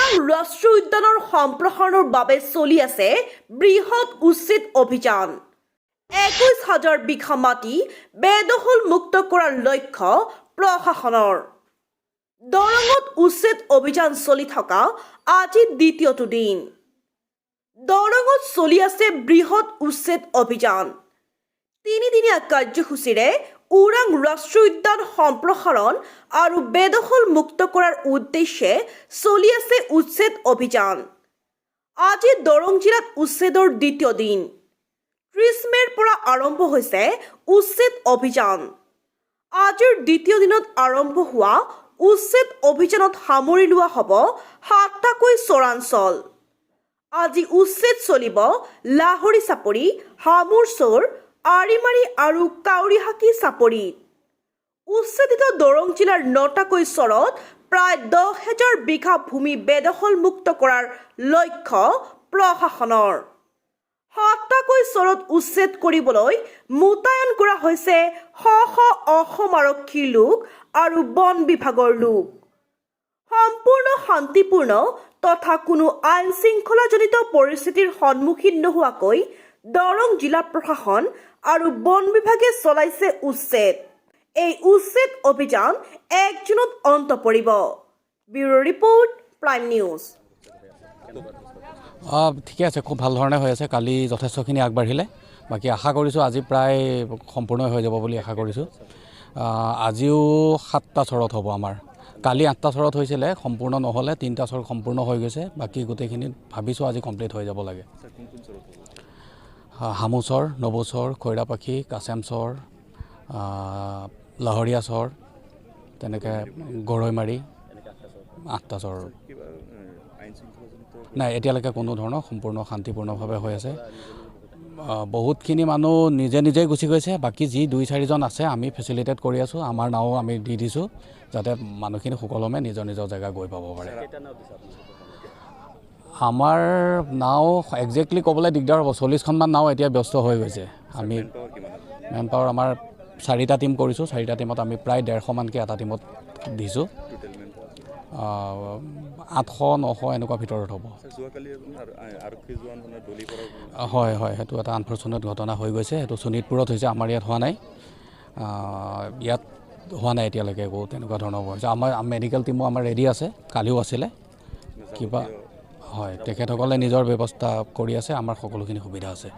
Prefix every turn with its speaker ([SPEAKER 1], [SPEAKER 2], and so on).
[SPEAKER 1] ওৰাং ৰাষ্ট্ৰীয় উদ্যানৰ সম্প্ৰসাৰণৰ বাবে চলি আছে বৃহৎ উচ্ছেদ অভিযান। 21 হাজাৰ বিঘা মাটি বেদখল মুক্ত কৰাৰ লক্ষ্য প্ৰশাসনৰ। দৰঙত উচ্ছেদ অভিযান চলি থকা আজি দ্বিতীয়টো দিন। দৰঙত চলি আছে বৃহৎ উচ্ছেদ অভিযান। তিনিদিনীয়া কাৰ্যসূচীৰে ওৰাং ৰাষ্ট্ৰীয় উদ্যান সম্প্ৰসাৰণ আৰু বেদখল মুক্ত কৰাৰ উদ্দেশ্যে চলি আছে উচ্ছেদ অভিযান। আজি দৰং জিলাত উচ্ছেদৰ দ্বিতীয় দিন। 30 মে'ৰ পৰা আৰম্ভ হৈছে উচ্ছেদ অভিযান। আজিৰ দ্বিতীয় দিনত আৰম্ভ হোৱা উচ্ছেদ অভিযানত সামৰি লোৱা হ'ব সাতটাকৈ চৰাঞ্চল। আজি উচ্ছেদ চলিব লাহৰি চাপৰি, হামুৰচৰ, আৰিমাৰী আৰু কাউৰীহাকী চাপৰিত। উচ্ছেদিত দৰং জিলাৰ নটাকৈ চৰত প্ৰায় 10 হেজাৰ বিঘা ভূমি বেদখলমুক্ত কৰাৰ লক্ষ্য প্ৰশাসনৰ। সাতটাকৈ চৰত উচ্ছেদ কৰিবলৈ মোতায়েন কৰা হৈছে শ শ অসম আৰক্ষীৰ লোক আৰু বন বিভাগৰ লোক। সম্পূৰ্ণ শান্তিপূৰ্ণ তথা কোনো আইন শৃংখলাজনিত পৰিস্থিতিৰ সন্মুখীন নোহোৱাকৈ দৰং জিলা প্ৰশাসন আৰু বন বিভাগে চলাইছে উচ্ছেদ। এই উচ্ছেদ অভিযান 1 জুনত অন্ত পৰিব। Bureau' report, prime news.
[SPEAKER 2] ঠিকে আছে, খুব ভাল ধৰণে হৈ আছে। কালি যথেষ্টখিনি আগবাঢ়িলে। বাকী আশা কৰিছোঁ আজি প্ৰায় সম্পূৰ্ণ হৈ যাব বুলি আশা কৰিছোঁ। আজিও সাতটা চৰত হ'ব আমাৰ। কালি আঠটা চৰত হৈছিলে, সম্পূৰ্ণ নহ'লে। তিনিটা চৰ সম্পূৰ্ণ হৈ গৈছে। বাকী গোটেইখিনি ভাবিছোঁ আজি কমপ্লিট হৈ যাব লাগে। হামুচৰ, নবৌচৰ, খৈৰাপাখি, কাচেমচৰ, লাহৰীয়া চৰ, তেনেকৈ গৰৈমাৰী, আঠটা চৰ। নাই, এতিয়ালৈকে কোনো ধৰণৰ, সম্পূৰ্ণ শান্তিপূৰ্ণভাৱে হৈ আছে। বহুতখিনি মানুহ নিজে নিজেই গুচি গৈছে। বাকী যি দুই চাৰিজন আছে, আমি ফেচিলিটেট কৰি আছোঁ। আমাৰ নাও আমি দি দিছোঁ, যাতে মানুহখিনি সুকলমে নিজৰ নিজৰ জেগা গৈ পাব পাৰে। আমাৰ নাও একজেক্টলি ক'বলৈ দিগদাৰ হ'ব। 40খনমান নাও এতিয়া ব্যস্ত হৈ গৈছে। আমি মেন পাৱাৰ আমাৰ চাৰিটা টীম কৰিছোঁ। চাৰিটা টীমত আমি প্ৰায় 150মানকৈ এটা টীমত দিছোঁ। 800 900 এনেকুৱা ভিতৰত হ'ব।
[SPEAKER 3] যোৱাকালি আপোনাৰ আৰক্ষী জোৱান মানে দলি পৰা
[SPEAKER 2] হয়, সেইটো এটা আনফৰ্চুনেট ঘটনা হৈ গৈছে। সেইটো শোণিতপুৰত হৈছে, আমাৰ ইয়াত হোৱা নাই। ইয়াত হোৱা নাই এতিয়ালৈকে একো তেনেকুৱা ধৰণৰ হৈছে। আমাৰ মেডিকেল টীমো আমাৰ ৰেডি আছে, কালিও আছিলে। কিবা হয়, তেখেতসকলে নিজৰ ব্যৱস্থা কৰি আছে। আমাৰ সকলোখিনি সুবিধা আছে।